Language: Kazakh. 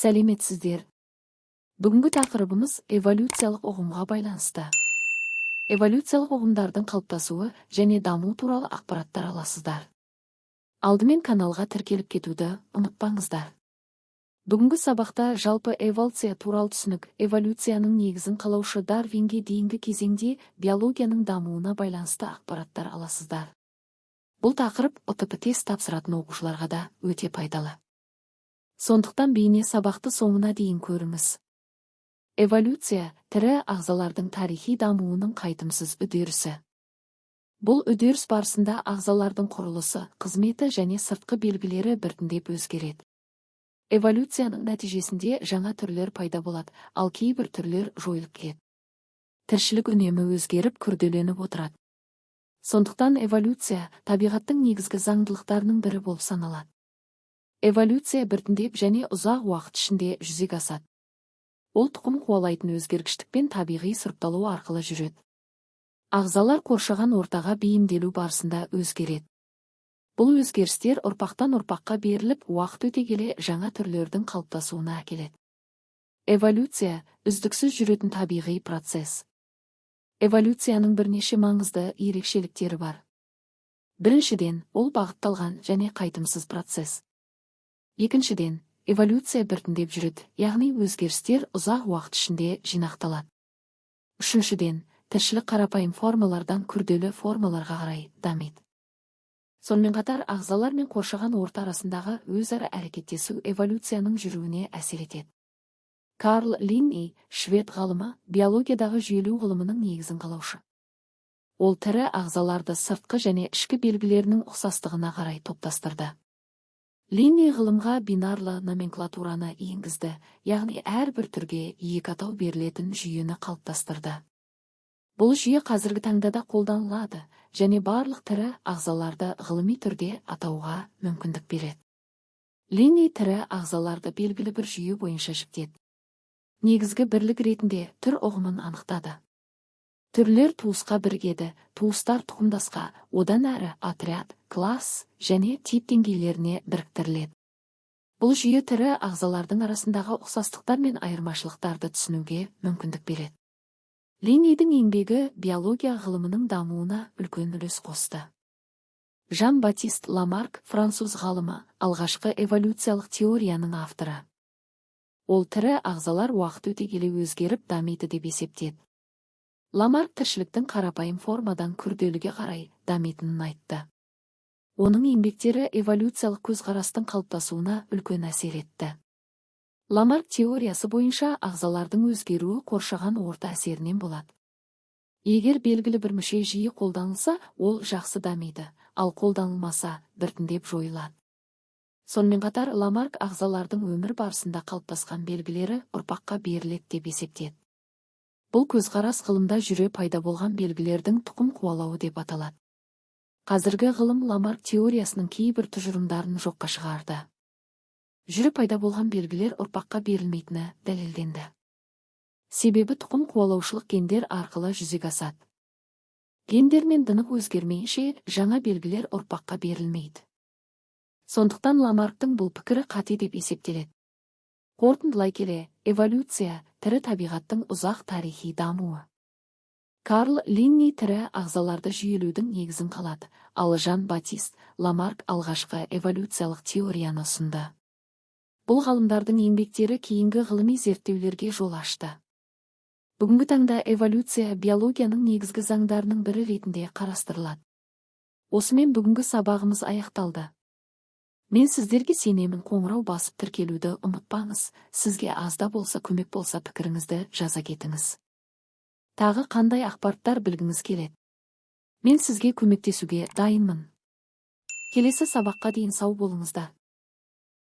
Сәлеметсіздер! Бүгінгі тақырыбымыз эволюциялық ұғымға байланысты. Эволюциялық ұғымдардың қалыптасуы және дамуы туралы ақпараттар аласыздар. Алдымен каналға тіркеліп кетуді ұмытпаңыздар. Бүгінгі сабақта жалпы эволюция туралы түсінік, эволюцияның негізін қалаушы Дарвинге дейінгі кезеңде биологияның дамуына байланысты ақпараттар аласыздар. Бұл тақырып ҰТП тест тапсыратын оқушыларға да өте пайдалы. Сондықтан бейне сабақты соңына дейін көріңіз. Эволюция – тірі ағзалардың тарихи дамуының қайтымсыз үдерісі. Бұл үдеріс барысында ағзалардың құрылысы, қызметі және сыртқы белгілері біртіндеп өзгереді. Эволюцияның нәтижесінде жаңа түрлер пайда болады, ал кейбір түрлер жойылып кетеді. Тіршілік үнемі өзгеріп, күрделеніп отырады. Сондықтан эволюция табиғаттың негізгі заңдылықтарының бірі болып саналады. Эволюция біртіндеп және ұзақ уақыт ішінде жүзеге асады. Ол тұқым қуалайтын өзгергіштік пен табиғи сұрыпталу арқылы жүреді. Ағзалар қоршаған ортаға бейімделу барысында өзгереді. Бұл өзгерістер ұрпақтан ұрпаққа беріліп, уақыт өте келе жаңа түрлердің қалыптасуына әкеледі. Эволюция – үздіксіз жүретін табиғи процесс. Эволюцияның бірнеше маңызды ерекшеліктері бар. Біріншіден, ол бағытталған және қайтымсыз процесс. Екіншіден, эволюция біртіндеп жүреді, яғни өзгерістер ұзақ уақыт ішінде жинақталады. Үшіншіден, тіршілік қарапайым формалардан күрделі формаларға қарай дамиды. Сонымен қатар ағзалар мен қоршаған орта арасындағы өзара әрекеттесу эволюцияның жүруіне әсер етеді. Карл Линней, швед ғалымы, биологиядағы жүйелеу ғылымының негізін қалаушы. Ол тірі ағзаларды сыртқы және ішкі белгілерінің ұқсастығына қарай топтастырды. Линней ғылымға бинарлы номенклатураны енгізді, яғни әрбір түрге екі атау берілетін жүйені қалыптастырды. Бұл жүйе қазіргі таңда да қолданылады және барлық тірі ағзаларды ғылыми түрде атауға мүмкіндік береді. Линней тірі ағзаларды белгілі бір жүйе бойынша жіктеді. Негізгі бірлік ретінде түр ұғымын анықтады. Түрлер туысқа бірігеді, туыстар тұқымдасқа, одан әрі отряд, класс және тип деңгейлеріне біріктіріледі. Бұл жүйе тірі ағзалардың арасындағы ұқсастықтар мен айырмашылықтарды түсінуге мүмкіндік береді. Линнейдің еңбегі биология ғылымының дамуына үлкен үлес қосты. Жан Батист Ламарк, француз ғалымы, алғашқы эволюциялық теорияның авторы. Ол тірі ағзалар уақыт өте келе өзгеріп дамиды деп есептеді. Ламарк тіршіліктің қарапайым формадан күрделіге қарай дамитынын айтты. Оның еңбектері эволюциялық көзқарастың қалыптасуына үлкен әсер етті. Ламарк теориясы бойынша ағзалардың өзгеруі қоршаған орта әсерінен болады. Егер белгілі бір мүше жиі қолданылса, ол жақсы дамиды, ал қолданылмаса, біртіндеп жойылады. Сонымен қатар Ламарк ағзалардың өмір барысында қалыптасқан белгілері ұрпаққа беріледі деп есептеді. Бұл көзқарас ғылымда жүре пайда болған белгілердің тұқым қуалауы деп аталады. Қазіргі ғылым Ламарк теориясының кейбір тұжырымдарын жоққа шығарды. Жүре пайда болған белгілер ұрпаққа берілмейтіні дәлелденді. Себебі тұқым қуалаушылық гендер арқылы жүзеге асады. Гендер мен ДНҚ өзгермейінше, жаңа белгілер ұрпаққа берілмейді. Сондықтан Ламарктың бұл пікірі қате деп есептеледі. Қорытындылай келе, эволюция – тірі табиғаттың ұзақ тарихи дамуы. Карл Линней тірі ағзаларды жүйелеудің негізін қалады, ал Жан Батист Ламарк алғашқы эволюциялық теорияны ұсынды. Бұл ғалымдардың еңбектері кейінгі ғылыми зерттеулерге жол ашты. Бүгінгі таңда эволюция биологияның негізгі заңдарының бірі ретінде қарастырылады. Осымен бүгінгі сабағымыз аяқталды. Мен сіздерге сенемін. Қоңырау басып, тіркелуді ұмытпаңыз. Сізге аз да болса көмек болса, пікіріңізді жаза кетіңіз. Тағы қандай ақпараттар білгіңіз келеді? Мен сізге көмектесуге дайынмын. Келесі сабаққа дейін сау болыңыздар.